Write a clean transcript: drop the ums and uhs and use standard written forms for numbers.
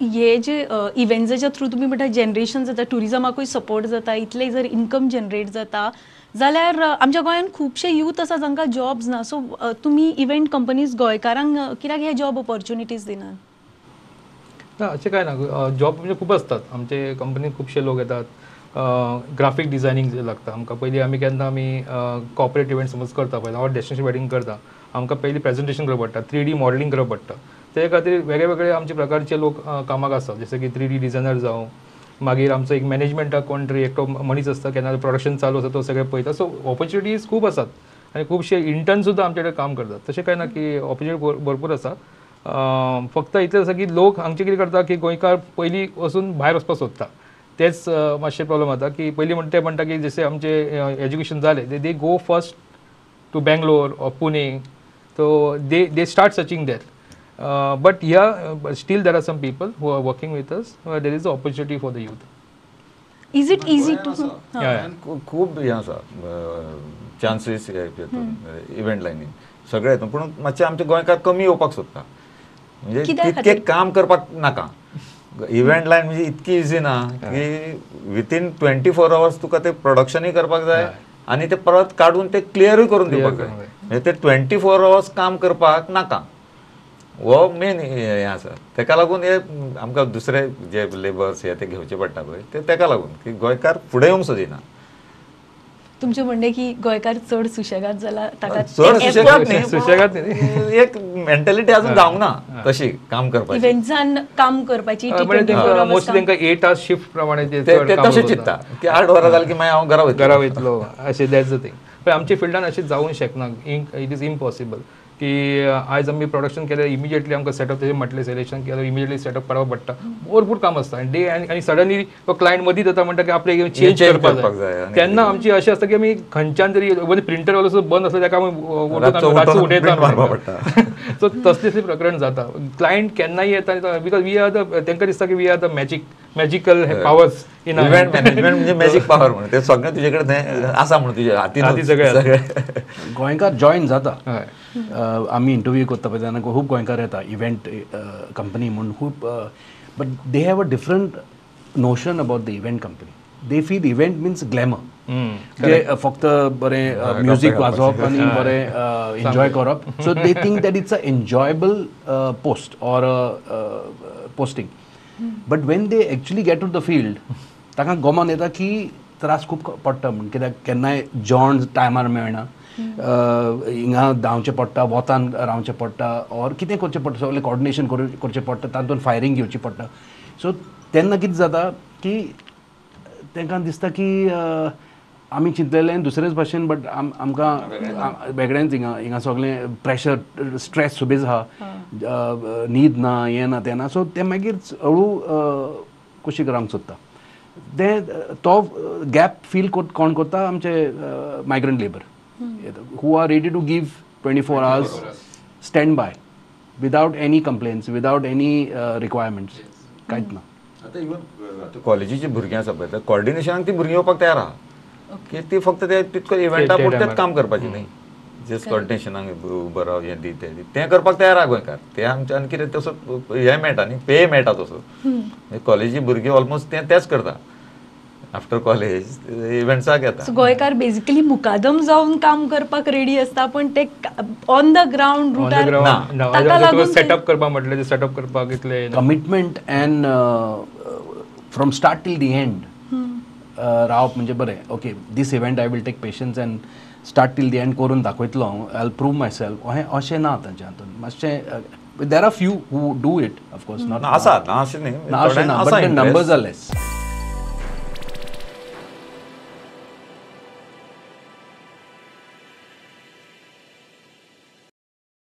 हे जे इव्हेंट्साच्या थ्रू तुमी म्हणटा जनरेशन जाता, ट्युरिजमाकूय सपोर्ट जाता, इतले जर इन्कम जनरेट जाता जाल्यार आमच्या गोंयांत खुबशे यूथ आसा जांकां जॉब्स ना. सो तुमी इव्हेंट कंपनीज गोंयकारांक कित्याक हे जॉब ऑपॉर्च्युनिटीज दिनात? ना, अशें कांय ना. जॉब म्हणजे खूब आसतात. आमचे कंपनीत खुबशे लोक येतात. ग्राफीक डिझायनींग लागता आमकां. पयलीं आमी केन्ना आमी कॉर्पोरेट इव्हेंट समज करता पळय, ऑर डेस्टिनेशन वेडींग करता, आमकां पयलीं प्रेजेंटेशन करप पडटा, 3D modelling करप पडटा. ते खातीर वेगळे वेगळे आमचे प्रकारचे लोक कामाक आसतात, जशे की 3D designer जावं, मागीर आमचो एक मॅनेजमेंटाक कोण तरी एकटो मनीस आसता, केन्ना प्रोडक्शन चालू आसा तो सगळें पळयता. सो ऑपॉर्च्युनिटीज खूब आसात आनी खुबशे इंटर्न सुद्दां आमचे कडेन काम करतात. तशें कांय ना की ऑपॉर्च्युनिटी भरपूर आसा. फक्त इतलें आसा की लोक हांगचे कितें करता की गोंयकार पयलीं वचून भायर वचपाक सोदता. तेच मातशें प्रॉब्लम जाता की पयलीं म्हणटा ते म्हणटा की जशें आमचें एज्युकेशन जालें, they go first to Bangalore or Pune, so they start searching there. But yeah, still there are some people who are working with us. There is an opportunity for the youth. Is it easy to? खूब हें आसा chances event लायनीन सगळे, पूण मातशें आमचे गोंयकार कमी येवपाक सोदता. म्हणजे तितकें काम करपाक नाका. इव्हेंट लायन म्हणजे इतकी इजी ना की विथीन 24 आवर्स तुका ते प्रोडक्शनूय करपाक जाय आनी ते परत काडून ते क्लियरूय करून दिवपाक जाय. म्हणजे ते 24 आवर्स काम करपाक नाका, हो मेन हें आसा. तेका लागून हे आमकां दुसरे जे लेबर्स हे ते घेवचे पडटा पळय, ते तेका लागून की गोंयकार फुडें येवंक सोदिना. तुमचें म्हणणें की गोंयकार चड सुशेगाद जाला, ताका चड सुशेगाद न्ही, एक मेंटॅलिटी अजून जावंक ना तशी काम करपाची, इव्हेंट्सान काम करपाची. मोस्टली तांकां 8 आवर्स शिफ्ट प्रमाणे ते तशें चिंत्ता की 8 वरां जालीं की मागीर हांव घरा वयतलो, घरा वयतलो अशें. That's the thing. पण आमच्या फिल्डान अशें जावंक शकना, it is impossible की आयज आमी प्रोडक्शन केलें इमिजिएटली आमकां सेटअप, तशें म्हटलें सिलेक्शन केलें इमिजिएटली सेटअप करपाक पडटा, भरपूर काम आसता. आनी डे आनी सडनली तो क्लायंट मदींच येता म्हणटा की आपलें चेंज करपाक जाय. तेन्ना आमची अशें आसता की आमी खंयच्यान तरी प्रिंटर वालो सुद्दां बंद आसता ताका आमी रातचो उठयता. सो तसलें तसलें प्रकरण जाता. क्लायंट केन्नाय येता because we are the, तांकां दिसता की we are the magical powers in event management. म्हणजे मॅजीक पावर म्हणून ते सगळें तुजे कडेन आसा म्हणून तुजे हातीन सगळें. गोंयकार जॉयन जाता. आमी इंटरव्यू करता पळय तेन्ना खूब गोंयकार येता इव्हेंट कंपनी म्हूण खूब, but they have a different notion about the event company. They feel event means glamour, जे फक्त बरें म्युजीक वाजोवप आनी बरें एन्जॉय करप. So they think that it's a enjoyable post or posting. But when they actually get to the field, तांकां गोमान येता की त्रास खूब पडटा म्हूण. कित्याक केन्नाय जेवण टायमार मेळना, हिंगा धांवचें पडटा, वोतान रावचें पडटा, ऑर कितें करचें पडटा, सगळें कॉर्डिनेशन करचें पडटा, तातूंत फायरींग घेवची पडटा. सो तेन्ना कितें जाता की तांकां दिसता की आमी चिंतलेलें दुसरेच भाशेन, बट आमकां वेगळेंच हिंगा हिंगा सगळें प्रेशर स्ट्रेस सुबेज आहा, न्हीद ना, हें ना तें ना. सो ते मागीर हळू कुशीक रावंक सोदता. तें तो गॅप फील कोण करता? आमचे migrant labour who are ready to give 24 hours stand by without any complaints, without any requirements. कांयच ना. आतां इवन कॉलेजीची भुरगीं आसा पळय, कॉर्डिनेशनाक ती भुरगीं येवपाक तयार आहा की ती फक्त ते तितको इव्हेंटा पुरतेंच काम करपाचें न्ही, जस्ट कॉर्डिनेशनाक उबो राव, हें दी तें दी, तें करपाक तयार आहा गोंयकार. तें आमचें आनी कितें तसो हें मेळटा न्ही, पे मेळटा तसो. कॉलेजी भुरगीं ऑलमोस्ट तें तेंच करता, आफ्टर कॉलेज इव्हेंट्साक येता. गोंयकार बेसिकली मुकादम जावन काम करपाक रेडी आसता, पण ते ऑन the ground रुटार सेटअप करपाक म्हटलें सेटअप करपाक इतलें commitment and from start till the end रावप म्हणजे बरें. Okay, this event I will take patience and start till the end करून दाखयतलो हांव, I will prove my self, अशें ना तांच्या हातून. मातशें there are few who do it of course, not आसा ना अशें न्ही, ना अशें ना, बट नंबर्स are less.